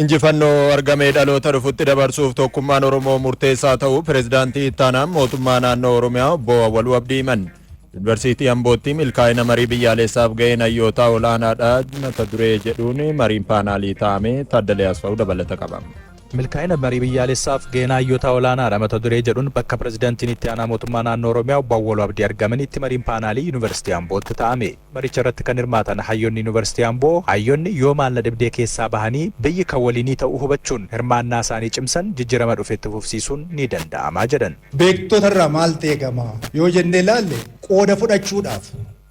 Injifannoo argamee dhaloota dhufutti dabarsuuf tokkummaan Oromoo murteessaa ta'uu Pireezidaantii Ittaanaan Mootummaa Naannoo Oromiyaa Obbo Awwaluu Abdii himan. Yuunivarsiitii Ambootti milkaa'ina marii biyyaalessaaf gaheen hayyootaa olaanaadha mata duree jedhuun mariin paanaalii taa'ame. Taaddalee Asfaawu dabalata qaba. Milkaa'ina marii biyyaalessaaf gaheen hayyootaa olaanaadha mata duree jedhuun bakka Pireezidaantiin Itti Aanaa Mootummaa Naannoo Oromiyaa Obbo Awwaluu Abdii argamanitti mariin paanaalii Yuunivarsiitii Ambootti taa'ame. Maricha irratti kan hirmaatan hayyoonni Yuunivarsiitii Amboo, hayyoonni yoo maal na dhibdee keessaa bahanii biyyi kan waliinii ta'uu hubachuun hirmaannaa isaanii cimsan jijjiirama dhufe itti fufsiisuun ni danda'ama jedhan. Beektota irraa maaltu eegama yoo jennee ilaalle, qooda fudhachuudhaaf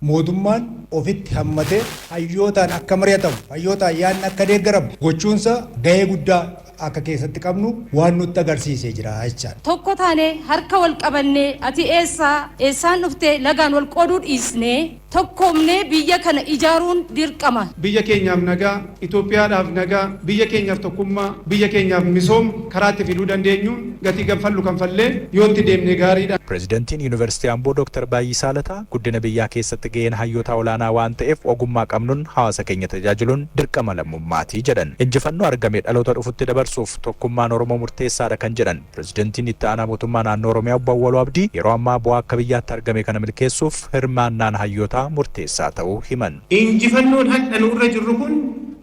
mootummaan ofitti hammatee hayyootaan akka mari'atamu, hayyootaan yaadni akka deeggaramu gochuunsa gahee guddaa akka keessatti qabnu waan nutti agarsiisee jira jechaadha. Tokko taanee, harka wal qabannee, ati eessaa, eessaan dhuftee, lagaan wal qooduu dhiisnee tokkoomnee biyya kana ijaaruun dirqama. Biyya keenyaaf nagaa, Itoophiyaadhaaf nagaa, biyya keenyaaf tokkummaa, biyya keenyaaf misooma karaa itti fiduu dandeenyuun gatii kanfallu kanfallee yoo itti deemne gaariidha. Pireezidantiin Yuunivarsiitii Amboo Dooktar Baay'isaa Lataa guddina biyyaa keessatti gaheen hayyootaa olaanaa waan ta'eef ogummaa qabnuun hawaasa keenya tajaajiluun dirqama lammummaati jedhan. Injifannoo argame dhaloota dhufutti dabarsuuf tokkummaan Oromoo murteessaadha kan jedhan Pireezidantiin Itti Aanaa Mootummaa Naannoo Oromiyaa Obbo Awwaluu Abdii yeroo ammaa bu'aa akka biyyaatti argame kana milkeessuuf hirmaannaan hayyootaa murteessaa ta'uu himan. Injifannoon hadha nu irra jirru kun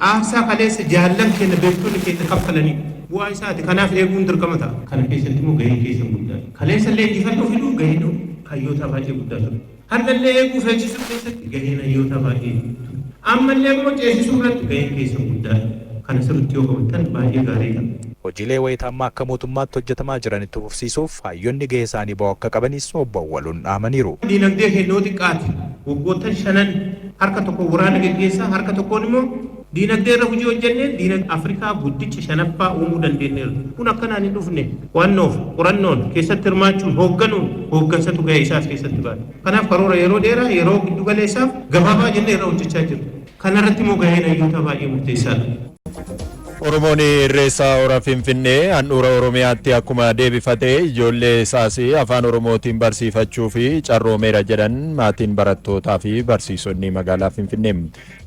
aarsaa kaleessa jaallan keenya, beektonni keenya kaffalaniidha. Bu'aa isaati. Kanaaf eeguun dirqama ta'a. Kana keessatti immoo gaheen keessan guddaadha. Kaleessa illee injifannoo fiduuf gaheen hayyootaa baay'ee guddaa ture. Har'a illee eeguu fi eegsisuu keessatti gaheen hayyootaa baay'ee ture. Amma illee immoo ceesisuu irratti gaheen keessan guddaadha. Kana sirriitti yoo qabattan baay'ee gaarii ta'a. Hojiilee wayita ammaa akka mootummaatti hojjetamaa jiran itti fufsiisuuf hayyoonni gahee isaanii ba'uu akka qabanis Obbo Awwaluun dhaamaniiru. Diinagdee keenya yoo xiqqaate waggoottan shanan harka tokkoon waraana geggeessaa, harka tokkoon immoo diinagdee irra hojii hojjenneen diinagdee Afrikaa guddicha shanaffaa uumuu dandeenyeerra. Kun akkanaan hin dhufne. Qo'annoof, qorannoon, keessatti hirmaachuun, hoogganuun, hooggansatu gahee isaa as keessatti baata. Kanaaf karoora yeroo dheeraa, yeroo giddu galeessaaf gabaabaa jennee irra hojjechaa jirra. Kana irratti immoo gaheen hayyootaa baay'ee murteessaadha. Oromoon Irreessa Hora Finfinnee handhuura Oromiyaatti akkuma deebifate ijoollee isaas afaan Oromootiin barsiifachuu fi carroomeera jedhan maatiin barattootaa fi barsiisonni magaalaa Finfinnee.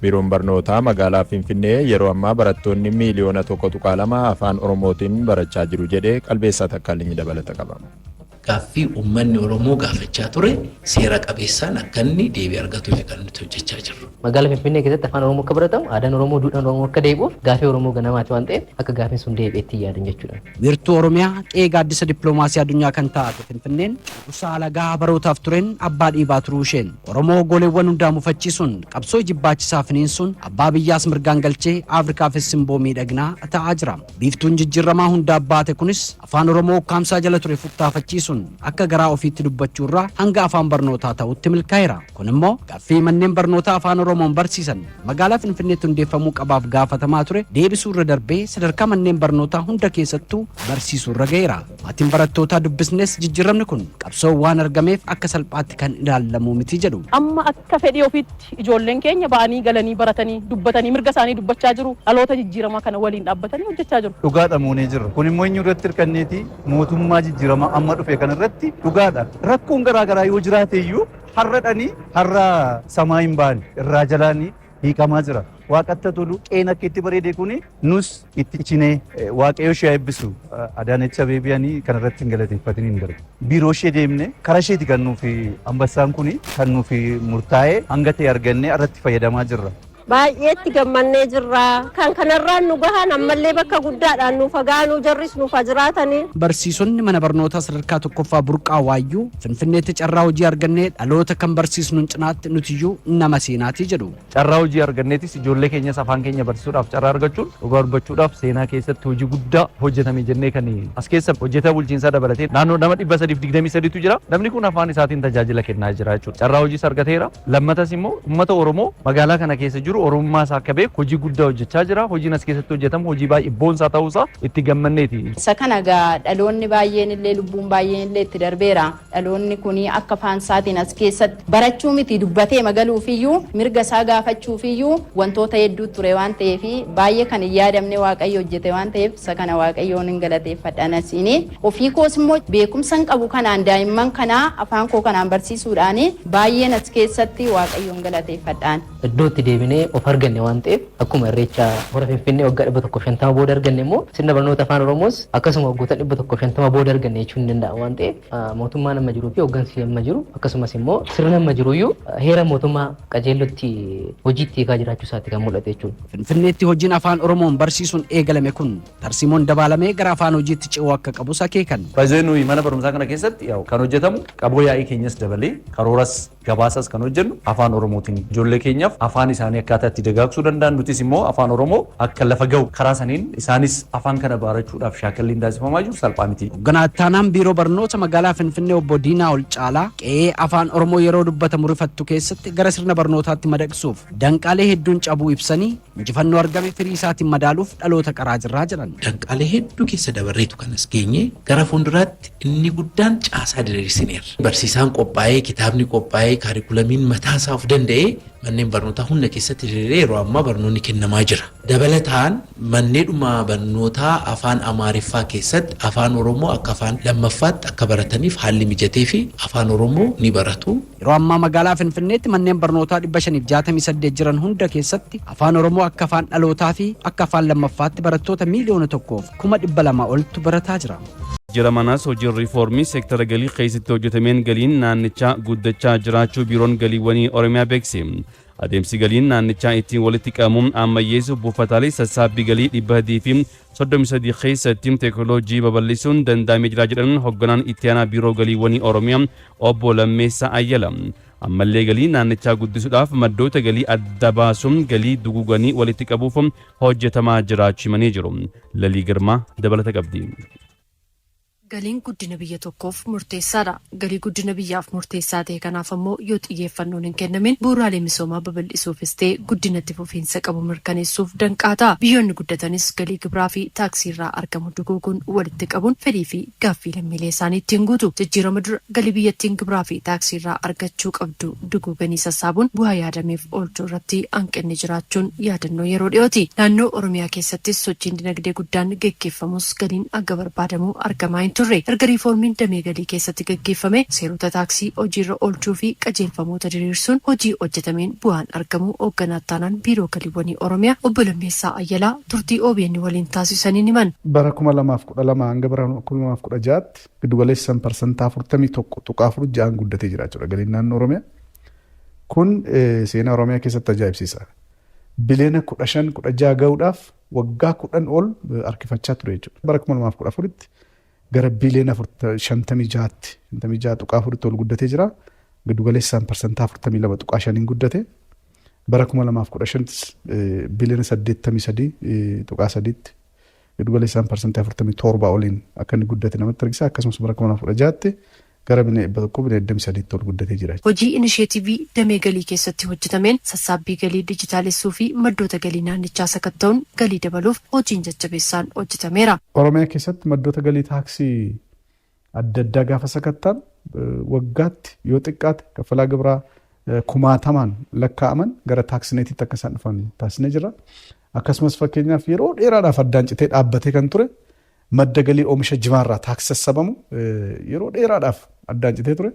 Biiroon Barnootaa magaalaa Finfinnee yeroo ammaa barattoonni miiliyoona 1.2 afaan Oromootiin barachaa jiru jedhee. Qalbeessaa Takkaalinyi dabalata qaba. Gaaffii uummanni Oromoo gaafachaa ture seera qabeessaan akka inni deebii argatuuf kan nuti hojjechaa jirru. Magaalaa Finfinnee keessatti afaan Oromoo akka baratamu, aadaan Oromoo, duudhaan Oromoo akka deebi'uuf gaafii Oromoo ganamaati waan ta'eef akka gaafiin sun deebi'etti yaadan jechuudha. Wiirtuu Oromiyaa, qe'ee gaaddisa dippiloomaasii addunyaa kan taate Finfinneen cunqursaa alagaa barootaaf tureen abbaa dhiibaa turuu isheen Oromoo goleewwan hundaa mufachiisuun qabsoo jibbaachisaa finiinsuun abbaa biyyaas mirgaan galchee Afrikaafis simboo miidhaginaa ta'aa jira. Biiftuun jijjiirramaa hundaaf baate kunis Afaan Oromoo ukkaamsaa jala ture futtaafachiisuun akka garaa ofiitti dubbachuu irraa hanga afaan barnootaa ta'utti milkaa'eera. Kun immoo gaaffii manneen barnootaa Afaan Oromoon barsiisan magaalaa Finfinneetti hundeeffamuu qabaaf gaafatamaa ture deebisuu irra darbee sadarkaa manneen barnootaa hunda keessattuu barsiisuu irra ga'eera. Maatiin barattootaa dubbisnes jijjiiramni kun qabsoo waan argameef akka salphaatti kan ilaallamu miti jedhu. Amma akka fedhii ofiitti ijoolleen keenya ba'anii galanii baratanii dubbatanii mirga isaanii dubbachaa jiru. Dhaloota jijjiiramaa kana waliin dhaabbatanii hojjechaa jiru. Dhugaadha, moonee jirra. Kun immoo eenyu irratti hirkanneeti? Mootummaa jijjiiramaa amma dhufe kana irratti dhugaadha. Rakkoon garaa garaa yoo jiraate iyyuu har'a dhanii har'a samaa hin baane irraa jalaanii hiikamaa jira. Waaqatti tolu, qeen akka itti bareede kuni nus itti cinee Waaqayyo ishee eebbisu. Adaanech Abeebee kana irratti hin galateeffatin hin darbu. Biiroo ishee deemne, karaa isheeti kan nuufi ambassaan kuni kan nuufi murtaa'ee hanga ta'e argannee irratti fayyadamaa jirra. Baay'eetti gammannee jirra. Kan kanarraan nu gahan ammallee bakka guddaadhaan nuuf gaanuu, jarris nuuf jiraatanii. Barsiisonni mana barnootaa sadarkaa tokkoffaa Burqaa Waayyuu Finfinneetti carraa hojii argannee dhaloota kan barsiisnuun cinaatti nutiyyuu nama seenaatii jedhu. Carraa hojii arganneetis ijoollee keenyas afaan keenya barsiisuudhaaf carraa argachuun dhugaa dubbachuudhaaf seenaa keessatti hojii guddaa hojjetame jennee kan as keessa hojjetaa bulchiinsaa dabalatee naannoo nama 323tu jira. Namni kun afaan isaatiin tajaajila kennaa jira jechuudha. Carraa hojiis argateera. Lammatas immoo uummata Oromoo magaalaa kana keessa jiru Oromummaa isaa akka beeku hojii guddaa hojjechaa jira. Hojiin as keessatti hojjetamu hojii baay'ee boonsaa ta'uusaa itti gammanneeti. Isa kana egaa dhaloonni baay'een illee, lubbuun baay'een illee itti darbeera. Dhaloonni kun akka afaan isaatiin as keessatti barachuu miti, dubbatee magaluufiyyuu, mirga isaa gaafachuufiyyuu wantoota hedduu ture waan ta'eef, baay'ee kan hin yaadamne Waaqayyo hojjete waan ta'eef isa kana Waaqayyoon hin galateeffadha nasiini. Ofii koos immoo beekumsa hin qabu kanaan daa'imman kanaa afaan koo kanaan barsiisuudhaan baay'een as keessatti Waaqayyoon galateeffadhaan. Iddoo itti deebinee deebinee of arganne waan ta'eef, akkuma Irreecha hora Finfinnee waggaa 150 booda arganne immoo sirna barnoota afaan Oromoos akkasuma waggoota 150 booda arganne jechuun ni danda'ama waan ta'eef, mootummaan amma jiruu fi hooggansi amma jiru akkasumas immoo sirna amma jiruyyuu heera mootummaa qajeellotti hojiitti hiikaa jiraachuu isaatti kan mul'ate jechuudha. Finfinneetti hojiin afaan Oromoon barsiisuun eegalame kun tarsiimoon dabaalamee gara afaan hojiitti ce'uu akka qabus akeekan. Baay'ee nuyi mana barumsaa kana keessatti yaa'u kan hojjetamu qaboo yaa'ii keenyas dabalee karooras gabaasas kan hojjennu afaan Oromootiin, ijoollee keenyaaf afaan isaanii akkaataa itti dagaagsuu danda'an, nutis immoo afaan Oromoo akka lafa ga'u karaa saniin isaanis afaan kana barachuudhaaf shaakalliin taasifamaa jiru salphaa miti. Hoogganaa ittaanaan biiroo barnoota magaalaa Finfinnee obbo Diinaa Ol Caalaa qe'ee afaan Oromoo yeroo dubbatamu rifattu keessatti gara sirna barnootaatti madaqsuuf danqaalee hedduun cabuu ibsanii, injifannoo argame firii isaatiin madaaluuf dhaloota qaraa jirraa jedhan. Danqaalee hedduu keessa dabarreetu kanas geenye. Gara fuulduraatti inni guddaan caasaa diriirsineerra. Barsiisaan qophaa'ee, kitaabni qophaa'ee, kaarikulamiin mataasaa of danda'ee manneen barnootaa hunda keessatti diriiree yeroo ammaa barnoonni kennamaa jira. Dabalataan manneedhuma barnootaa afaan Amaariffaa keessatti afaan Oromoo akka afaan lammaffaatti akka barataniif haalli mijatee fi afaan Oromoo ni baratu. Yeroo ammaa magaalaa Finfinneetti manneen barnootaa 568 jiran hunda keessatti afaan Oromoo akka afaan dhalootaa fi akka afaan lammaffaatti barattoota 1,200,000 oltu barataa jira. Jira manaas hojiin riifoormii seektara galii keessatti hojjetameen galiin naannichaa guddachaa jiraachuu biiroon galiiwwanii Oromiyaa beeksise. Adeemsi galiin naannichaa ittiin walitti qabamuun ammayyeessuuf buufataalee sassaabbii galii 333 keessatti teekinooloojii babal'isuun danda'amee jira jedhan hoogganaan itti aanaa biiroo galiiwwanii Oromiyaa obbo Lammeessaa Ayyala. Ammallee galii naannichaa guddisuudhaaf maddoota galii adda baasuun galii duguuganii walitti qabuuf hojjetamaa jiraachuu himanii jiru. Lalii Girmaa dabalata qabdi. Galiin guddina biyya tokkoof murteessaadha. Galii guddina biyyaaf murteessaa ta'e kanaaf ammoo yoo xiyyeeffannoon hin kennamin bu'uuraalee misoomaa babal'isuufis ta'e guddinatti fufiinsa qabu mirkaneessuuf danqaa ta'a. Biyyoonni guddatanis galii gibiraa fi taaksii irraa argamu duguuguun walitti qabuun fedhii fi gaaffii lammiilee isaanii ittiin guutu. Jijjiirama dura galii biyyattiin gibiraa fi taaksii irraa argachuu qabdu duguuganii sassaabuun bu'aa yaadameef oolchuu irratti hanqinni jiraachuun yaadannoo yeroo dhiyooti. Naannoo Oromiyaa keessattis sochiin dinagdee guddaan geggeeffamus galiin hanga barbaadamu argamaa hin turre. Erga riiformiin damee galii keessatti gaggeeffame seerota taaksii hojiirra oolchuu fi qajeelfamoota diriirsuun hojii hojjetameen bu'aan argamu hoogganaa ittaanaan biiroo galiiwwanii Oromiyaa obbo Lammeessaa Ayyalaa turtii OBN waliin taasisaniin himan. Bara 2012 hanga bara 2016tti giddugaleessaan 41.46% guddatee jira jechuudha galiin naannoo Oromiyaa. Kun seenaa Oromiyaa keessatti ajaa'ibsiisa. Biliyoona 15 16 gahuudhaaf waggaa 10 ol harkifachaa ture jechuudha. Bara 2014tti gara biliyoona 56tti, 56.4tti ol guddatee jira. Giddugaleessaan 42.5% guddate. Bara 2015ttis biliyoona 83.3tti giddugaleessaan 47% oliin akka inni guddate namatti argisa. Akkasumas bara 2016tti gara biliyoona 100 biliyoona 23tti ol guddatee jira. Hojii inisheetivii damee galii keessatti hojjetameen sassaabbii galii dijitaalessuu fi maddoota galii naannichaa sakatta'uun galii dabaluuf hojiin jajjabeessaan hojjetameera. Oromiyaa keessatti maddoota galii taaksii adda addaa gaafa sakattaan waggaatti yoo xiqqaate kaffalaa gibiraa kumaatamaan lakkaa'aman gara taaksineetiitti akka isaan dhufan taasisnee jira. Akkasumas fakkeenyaaf yeroo dheeraadhaaf addaan citee dhaabbatee kan ture madda galii oomisha jimaarraa taaksii sassabamu yeroo dheeraadhaaf addaan citee ture.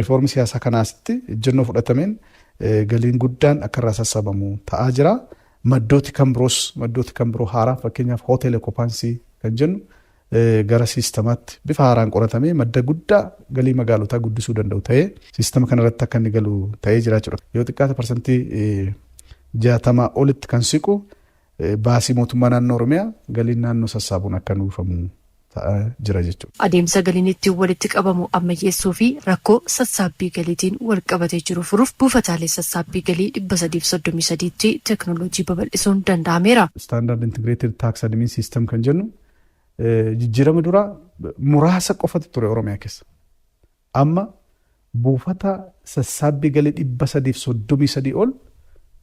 Rifoormii siyaasaa kanaasitti ejjennoo fudhatameen galiin guddaan akka irraa sassabamu ta'aa jira. Maddooti kan biroos, maddooti kan biroo haaraa, fakkeenyaaf hotel occupancy kan jennu, gara siistamaatti bifa haaraan qoratamee madda guddaa galii magaalotaa guddisuu danda'u ta'ee siistama kanarratti akka inni galu ta'ee jira jechuudha. Yoo xiqqaate 60% olitti kan siqu baasii mootummaa naannoo Oromiyaa galiin naannoo sassaabuun akka nuufamu ta'aa jira jechuudha. Adeemsa galiin ittiin walitti qabamu ammayyeessuu fi rakkoo sassaabbii galiitiin wal qabatee jiru furuuf buufataalee sassaabbii galii 333tti teeknooloojii babal'isuun danda'ameera. Standard Integrated Tax Admin System kan jennu jijjiirama duraa muraasa qofatu ture Oromiyaa keessa. Amma buufata sassaabbii galii 333 ol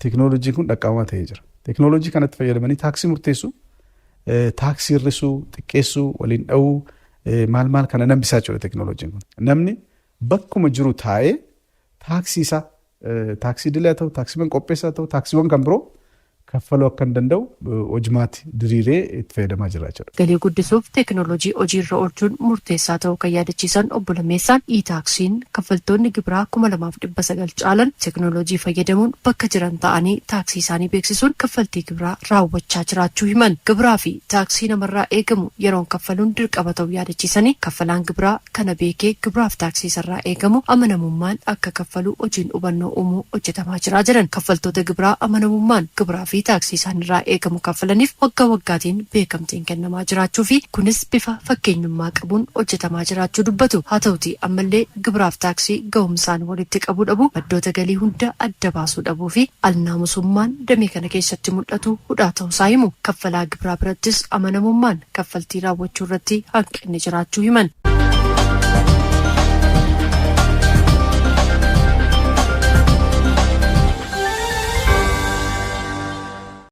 teeknooloojiin kun dhaqqabamaa ta'ee jira. Teeknooloojii kanatti fayyadamanii taaksii murteessuu, taaksii hir'isuu, xiqqeessuu, waliin dha'uu, maal maal kana nambisaa jechuudha teeknooloojiin kun. Namni bakkuma jiru taa'ee taaksii isaa, taaksii idilee haa ta'u, taaksiiwwan qopheessaa haa ta'u, taaksiiwwan kan biroo kaffaluu akka hin danda'u hojimaati diriiree itti fayyadamaa jira jechuudha. Galii guddisuuf teekinooloojii hojiirra oolchuun murteessaa ta'uu kan yaadachiisan Obbo Lammeessaan, e-taaksiin kaffaltoonni gibiraa 2900 caalan teekinooloojii fayyadamuun bakka jiran ta'anii taaksii isaanii beeksisuun kaffaltii gibiraa raawwachaa jiraachuu himan. Gibiraa fi taaksii namarraa eegamu yeroon kaffaluun dirqama ta'uu yaadachiisanii, kaffalaan gibiraa kana beekee gibiraaf taaksii isarraa eegamu amanamummaan akka kaffalu hojiin hubannoo uumuu hojjetamaa jira jedhan. Kaffaltoota gibiraa amanamummaan gibiraa fi taaksii isaanirraa eegamu kaffalaniif waggaa waggaatiin beekamtiin kennamaa jiraachuu fi kunis bifa fakkeenyummaa qabuun hojjetamaa jiraachuu dubbatu. Haa ta'uti ammallee gibiraaf taaksii ga'umsaan walitti qabuu dhabu, maddoota galii hunda adda baasuu dhabuu fi alnaamusummaan damee kana keessatti mul'atu hudhaa ta'uusaa himu. Kaffalaa gibiraa birattis amanamummaan kaffaltii raawwachuu irratti hanqinni jiraachuu himan.